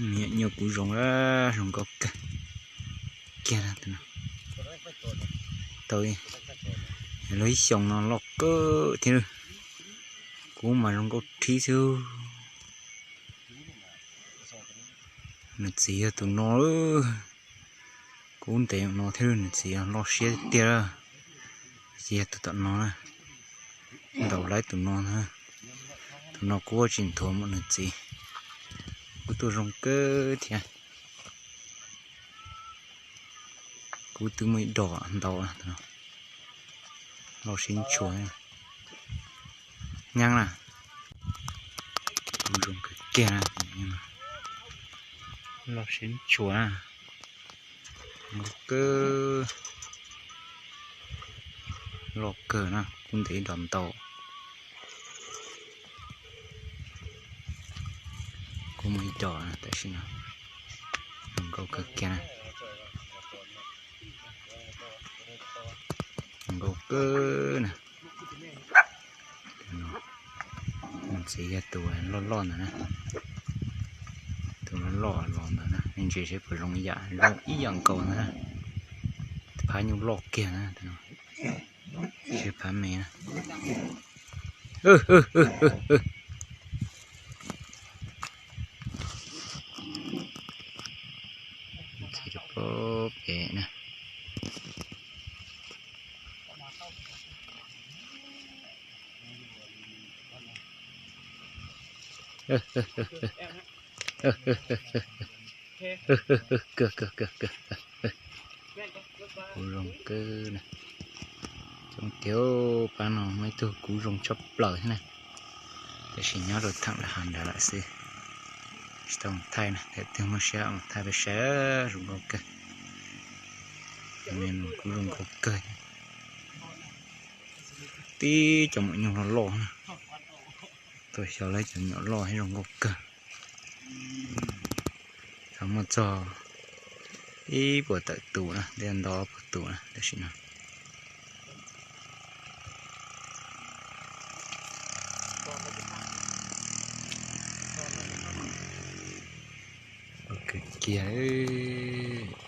Nyuam nyuj kuv zoo, zoo nkauj kawg kiag. Tau lub ib xyoos no loj kawg thiab. Kuv mas zoo nkauj rhib xwb. Nws txiv yog tus no. Kuv ntes no thiab, nws txiv yog loj siab tiag. Txiv yog tus tom no na. Ntaus laib tus no na. Tus no kuv tsis nthuav mus nws txiv. Kuv tuaj zoo kawg thiab. Kuv twb muaj ib dos ntaus, loj sib ntshua. Nyab na, kuv zoo kawg kiag na. Loj sib ntshua na. Nkauj kawg, loj kawg na, kuv ntes ib dos ntaus. Kuv muaj ib dos tam sim no. Nkauj kawg kiag na. Nkauj kawg na. Nws txiv yog tus loj loj ntawd na. Tus loj loj los ntawd na, ntsia seb puas zoo ib yam, zoo ib yam nkaus ntawd na. Phab nyuj loj kiag na. Seb phab me na. Txiv rau pem na. Kawg kawg kawg kawg. Kuv zoo kawg na. Coob tiag, pab no muaj ib tug kuv zoo tshaj plaws thiab na. Tab sis nyob rau thaum lawv hav nrad lawm xwb, tsis tau mus thaij na. Thaum twg muaj siab mus thaij peb saib. Zoo nkauj kawg. Kuv zoo nkauj kawg. Tib cov maum nyuj loj loj na. Tuaj xyov lawv cov me nyuam loj thiab zoo nkauj kawg. Thaum muaj txog ib puas tawm tus na, tej ntau puas tus na tam sim no. Kawg kiag.